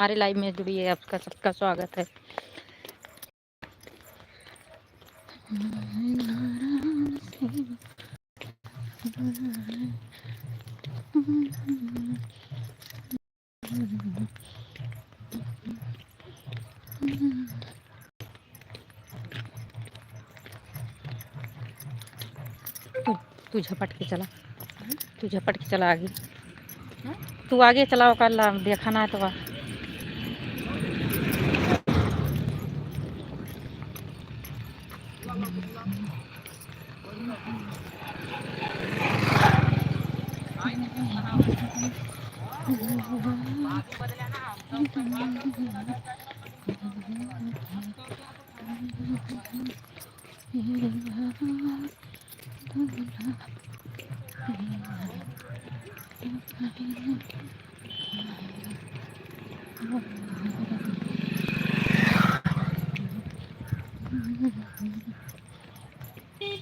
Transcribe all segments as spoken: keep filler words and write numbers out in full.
हमारे live में जुड़िए, आपका सबका स्वागत है। तू, तू झपट के चला, तू झपट के चला आगे। तू आगे चला, ओकर ला देखा ना तो बा।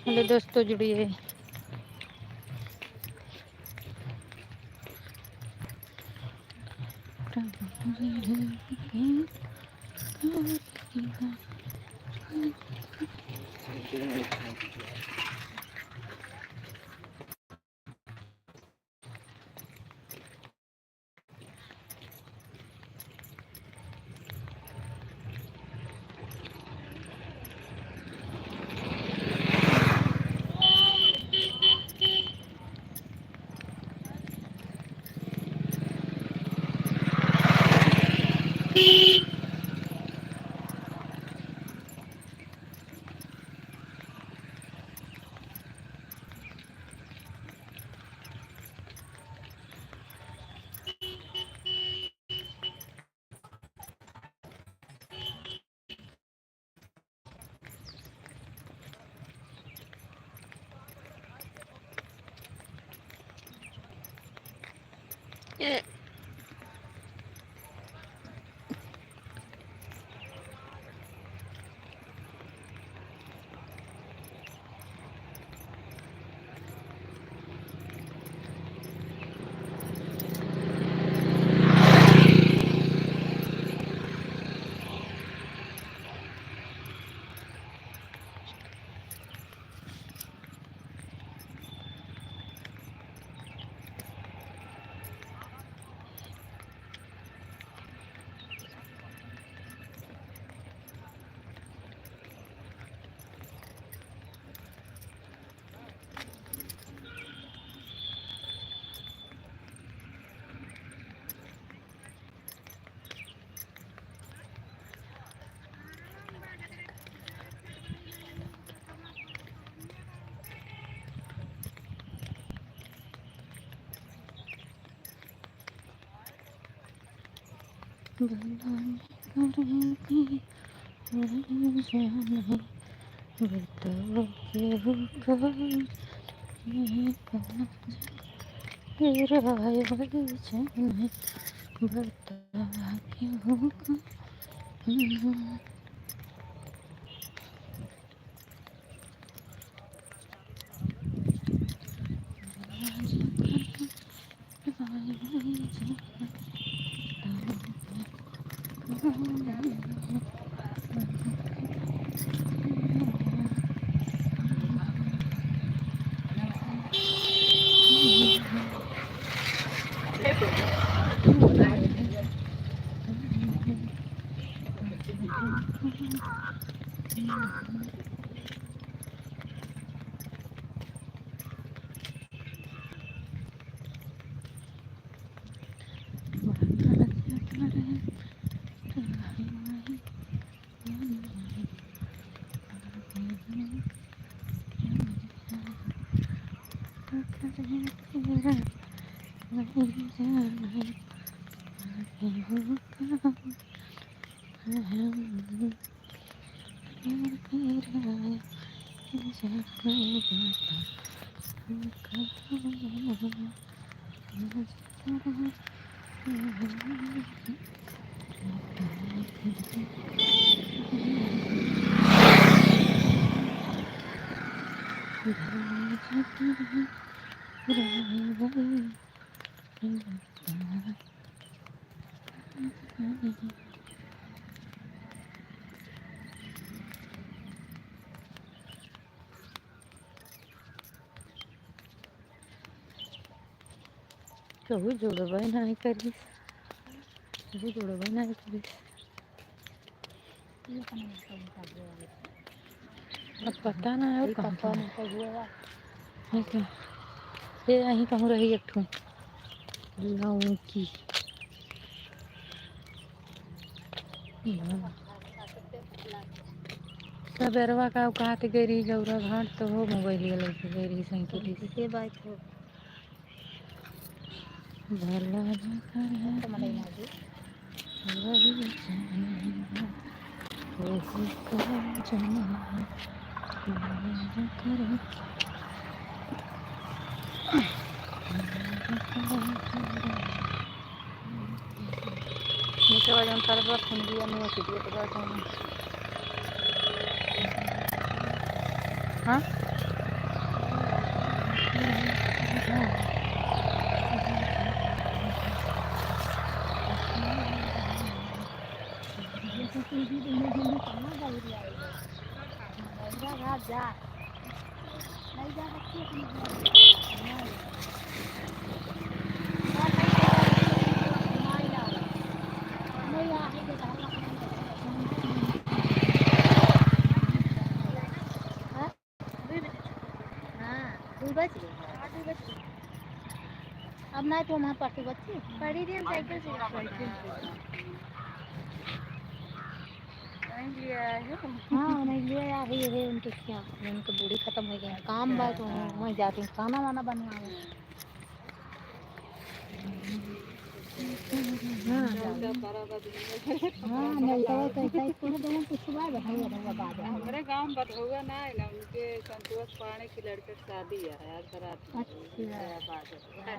हेलो दोस्तों, जुड़िए। कहू जुड़बे नाहीं करिस, कहू जुड़बे नाहीं करिस। अब पता ना है और कहाँ कहाँ। है क्या? ये यहीं कहूँ रही एक ठो लौकी। सबेरवा का औकात गई रही गौरा घाट तो हो मोबाइल लेके गई रही संकेत। ये बात हो। भला न करे तो मनई ना जी। वही जाने, वही का जाने, भला न करे। नीचे वजन करबा, खून दिया, मुँह से दिया, तो बात है। हाँ? हाँ, दुई बज गई। अब ना तो वहाँ पढ़ती बच्ची। पढ़ी रही हम साइकिल से। साइकिल से। नहीं लिया है। हाँ, नहीं लिया है, ये है उनके क्या, उनके बूढ़ी खत्म हो गई। काम बा तो वहीं, वहीं जाती हूँ, खाना वाना बनवावे। हाँ, हाँ, नहीं तो कैसा ही पूरे दिन कुछ हुआ, बढ़िया, बढ़िया बात है। हमरे गाँव में बधौआ ना है ना, उनके संतोष पांडे की लड़के की शादी है, आज बारात में। अच्छा। नया बात है। हाँ।